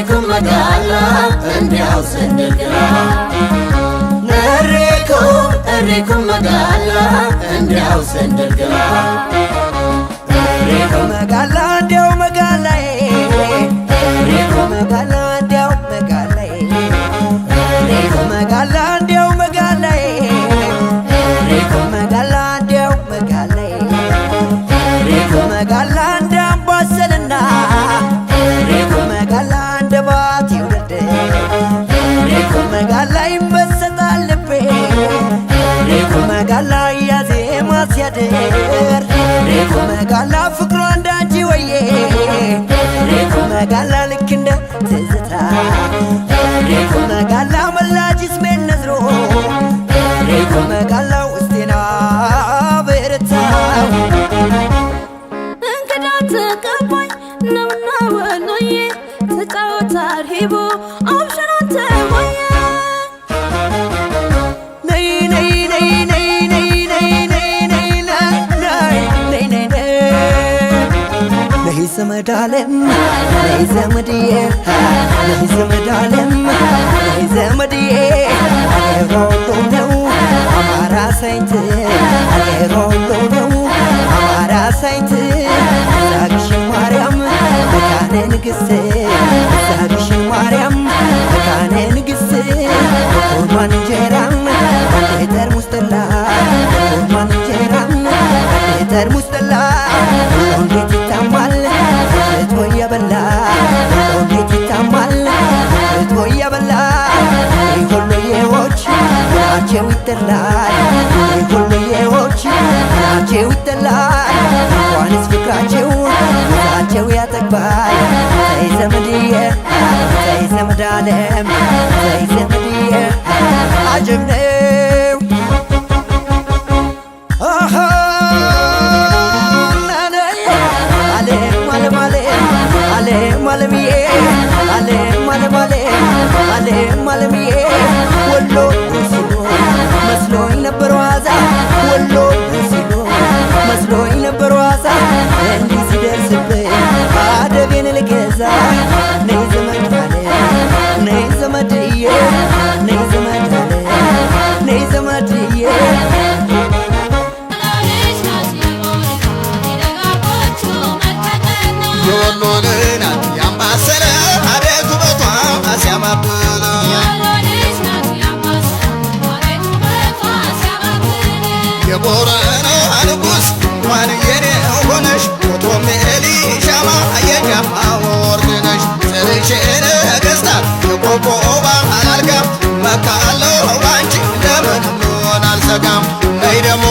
መጋላ እንዲያው ስንድርግላ እሬኮ እሬኮ መጋላ እንዲያው ስንድርግላ እሬኮ መጋላ እንዲያው መጋላዬ፣ እሬኮ መጋላ እንዲያው መጋላዬ፣ እሬኮ መጋላ እንዲያው መጋላዬ፣ እሬኮ መጋላ እንዲያው መጋላዬ፣ እሬኮ መጋላ እንደ አምባሰልና እሬኮ መጋላ እንደ ባቲ ውርድ እሬኮ መጋላ ይመሰጣል ልቤ እሬኮ መጋላ እያዜማ ሲያድር እሬኮ መጋላ ፍቅሯ እንዳንቺ ወዬ እሬኮ መጋላ ልክ እንደ ትዝታ እሬኮ መጋላ መላ ጅስሜን ነዝሮ እሬኮ መጋላ ውስጤና ብርታው እንግዳ ተቀባይ ነውና ወሎዬ፣ ተጫወት አርሂቦ አብሽር አንተ ሆዬ። ነይ ነይ ነይ ነይ ነይ ነይ ነይ ነይ ነይ ነይ ነይ ነይ ነይ ዘመድ አለም፣ ነይ ዘመድዬ፣ ነይ ዘመድ አለም፣ ነይ ዘመድዬ፣ አገር ሁሉ ነው አማራ ሳይንት፣ አገር ሁሉ ነው አማራ ሳይንት። ዛግሽን ማርያም መካነ ንግሥት፣ ዛግሽን ማርያም መካነ ንግሥት፣ ጎርማን እንጀራን አንድ ጠርሙስ ጠላ፣ ጎርማን እንጀራን አንድ ጠርሙስ ጠላ፣ ሁሉ እንዴት ይታማል ክትፎ እየበላ፣ ሁሉ እንዴት ይታማል ክትፎ እየበላ። ሁሉዬዎች ምናቸው ይጠላል፣ ሁሉዬዎች ምናቸው ይጠላል፣ እንኳንስ ፍቅራቸው ይዛቸው ያጠግባል። ተይ ዘመድዬ፣ ተይ ዘመድ አለም፣ ተይ ዘመድዬ፣ አጀብ ነው። አሃ አለም አለም አለም አለም አለምዬ፣ አለም አለም አለም አለም አለምዬ፣ ወሎ ሲሉ መስሎኝ ነበር ዋዛ፣ ወሎ ሲሉ መስሎኝ ነበር ዋዛ፣ እንዲህ ሲደርስብኝ አደቤን ልገዛ። ነይ ዘመድ አለ፣ ነይ ዘመድዬ፣ ነይ ዘመድ አለ፣ ነይ ዘመድዬ። የወሎ ልጅ ናት ያምባሰለ፣ አቤት ውበቷ ሲያማብል። የቦረና ንጉሥ እንኳን የኔ ሆነሽ፣ ሞቶም ኤሊሻማ የጃማ ወርድ ነሽ። ስርሽ ነገሥታት የቆቦባ አላልጋም፣ መካለው ባንቺ ለምንም አልሰጋም። ነይ ደግሞ